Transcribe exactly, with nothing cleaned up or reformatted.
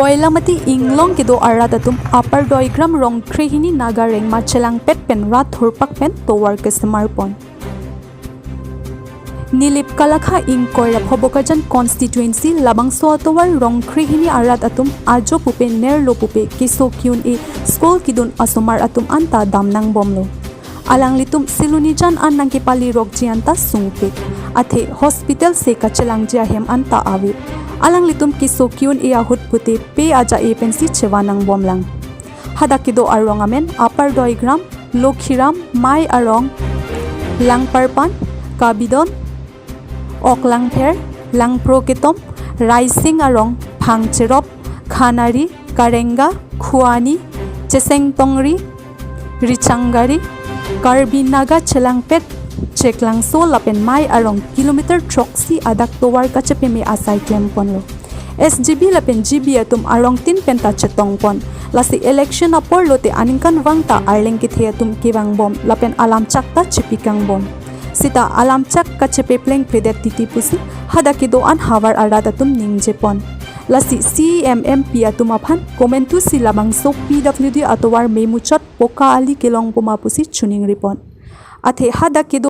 Koilamati inglong kedo arat atum Upper Doigram Rongkhrehini Naga Rengma chelangpet pen rat thurpak pen tovar kesemar pon. Nilip Kalakha ingkoi ra Phobokajan constituency labangso atovar Rongkhrehini arat atum ajo pupe nerlo pupe keso ki-un-e school kidun asomar atum anta damnang bomlo. Alanglitum silonijan an nangkepali rokji anta sungpik. Athe hospital se kachelangji ahem anta ave. Alanglitum keso ki-un-e ahut pute pe aja-e pensi chevanang bomlang. Hadak kedo arong amen Upper Doigram, Lokhiram, Mai Arong, Langparpan, Kabidon, Oklangpher, Langproketom, Raising Arong, Phangcherop, Khanari, Karenga, Khuani, Chesengtongri, Richangari, Karbi Naga chelangpet, Cheklangso lapen Mai Arong kilometer throksi adak tovar kachepeme asai klem ponlo. S G B lapen G B atum arongtin penta chetong pon. Lasi election apor lote aningkanvang ta arleng kethe atum kevang bom lapen alamchak ta chepikang bom. Sita alamchak kachepe plengpledet titi pusi hadak kedo-an havar arat atum ningje pon. Lasi C E M M P atum aphan komantusi labangso P W D atovar memuchot poka ali kelong boma pusi choningri pon. Athe hadak kedo